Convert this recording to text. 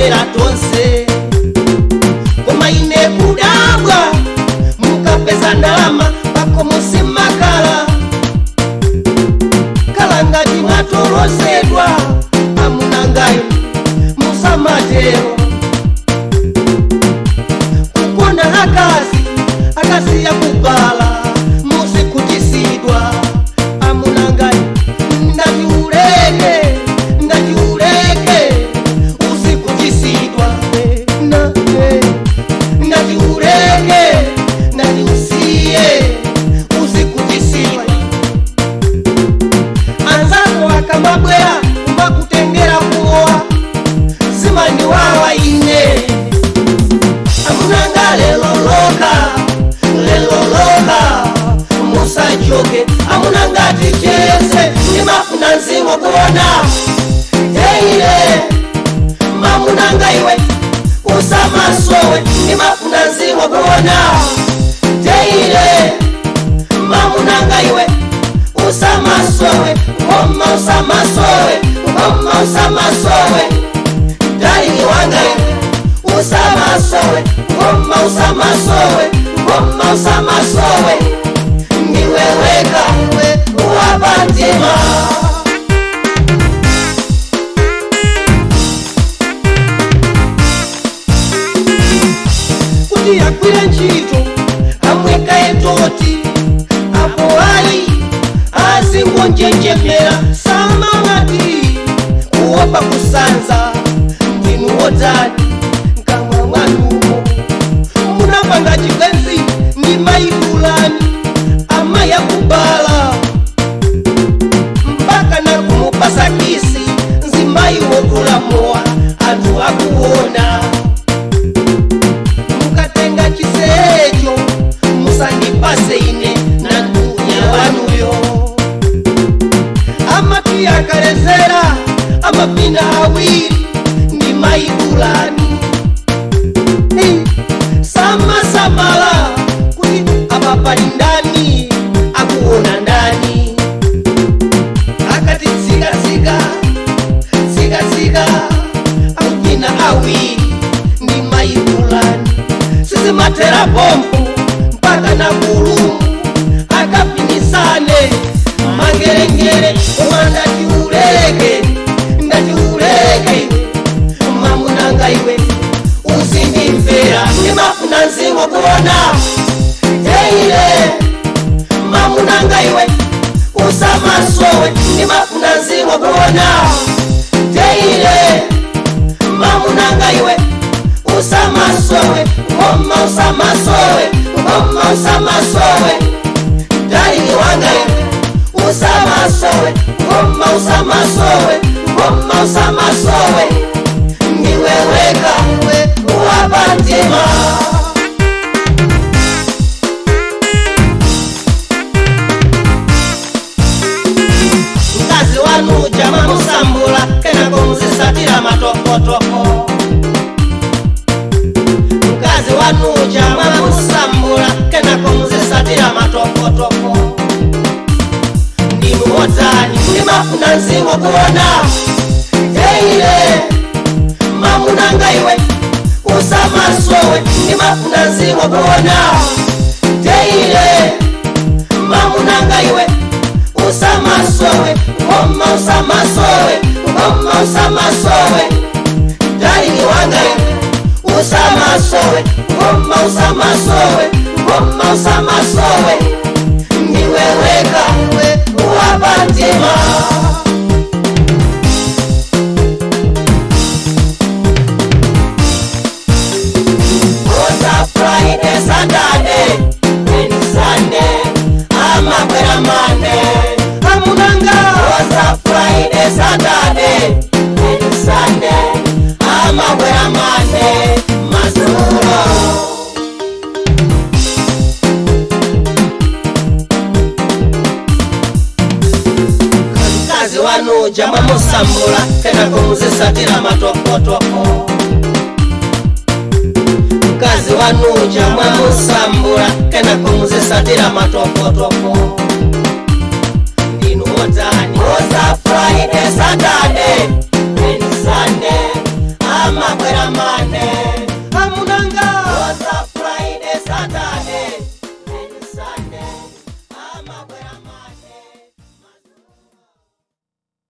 Timaonera tonse, koma ine kudabwa, mukapeza ndalama pakomo simakala kala ngati mwatolozedwa. Amunangayo, musamatero kukonda akazi akasiya kubala, muzikutisidwa. Amunangayo, ndati uleke, ndati uleke, uzikutisidwa na ndati uleke, ndati usiye, uzikutisidwa. Anzako akamabwera kumakutengera kumowa, zimandiwawa ine. Amunanga, lelo loka, lelo loka musachoke. Amunanga, ticheze, ndimafuna nzingo kuona teile. Mamunanga iwe, usamasowe, ndimafuna nzingo kuona teile. Mamunanga iwe, usamasowe, ngoma usamasowe, ngoma usamasowe. Darling wanga iwe, usamasowe, ngoma usamasowe, ngoma usamasowe. Ndiweweka wapatima. Kuti agwire ntchito amweka etoti, apo ali azingonjenjemera, samamati kuopa kusanza. Ndinu wotani? Nkamwa mwanumo munapanga chibwenzi ndi maidulani, amayi akubala, mpaka na kumupasa kiss nzimayi wodula mowa anthu akuona. Mukatenga chisecho musandipase ine nandunya wanuyo. Amati akalezera amapina awiri ndi maidulani, samasamala kuti apa pali ndani, akuona ndani. Akati tsikatsika tsikatsika, akupina awiri ndi maidulani, sizimathera pompo, mpaka na kulumu akapinisane mangerengere. Koma ndati uleke, ndati uleke, mamunanga iwe, uzindimvera, ndimafuna nzingo kuona teile. Mamunanga iwe, usamasowe, ndimafuna nzingo kuona teile. Mamunanga iwe, usamasowe, ngoma usamasowe, ngoma usamasowe. Darling wanga iwe, usamasowe, ngoma usamasowe, ngoma usamasowe. Ndiweweka wapatima. Mkazi wanu jama musambula, kenako muzisatira matokotoko. Mkazi wanu jama musambula, kenako muzisatira matokotoko. Ndinu wotani? Ndimafuna nzingo kuona teile. Mamunanga iwe, usamasowe, ndimafuna nzingo kuona teile. Mamunanga iwe, usamasowe, ngoma usamasowe, ngoma usamasowe. Darling wanga iwe, usamasowe, ngoma usamasowe, ngoma usamasowe. Ndiweweka wapatima. Oza Friday, Saturday and Sunday, amakwera Monday. Amunanga, oza Friday, Saturday and Sunday, amakwera Monday madzulo. Mkazi wanu jama musambula, kenako muzisatira matokotoko. Mkazi wanu jama musambula, kenako muzisatira matokotoko.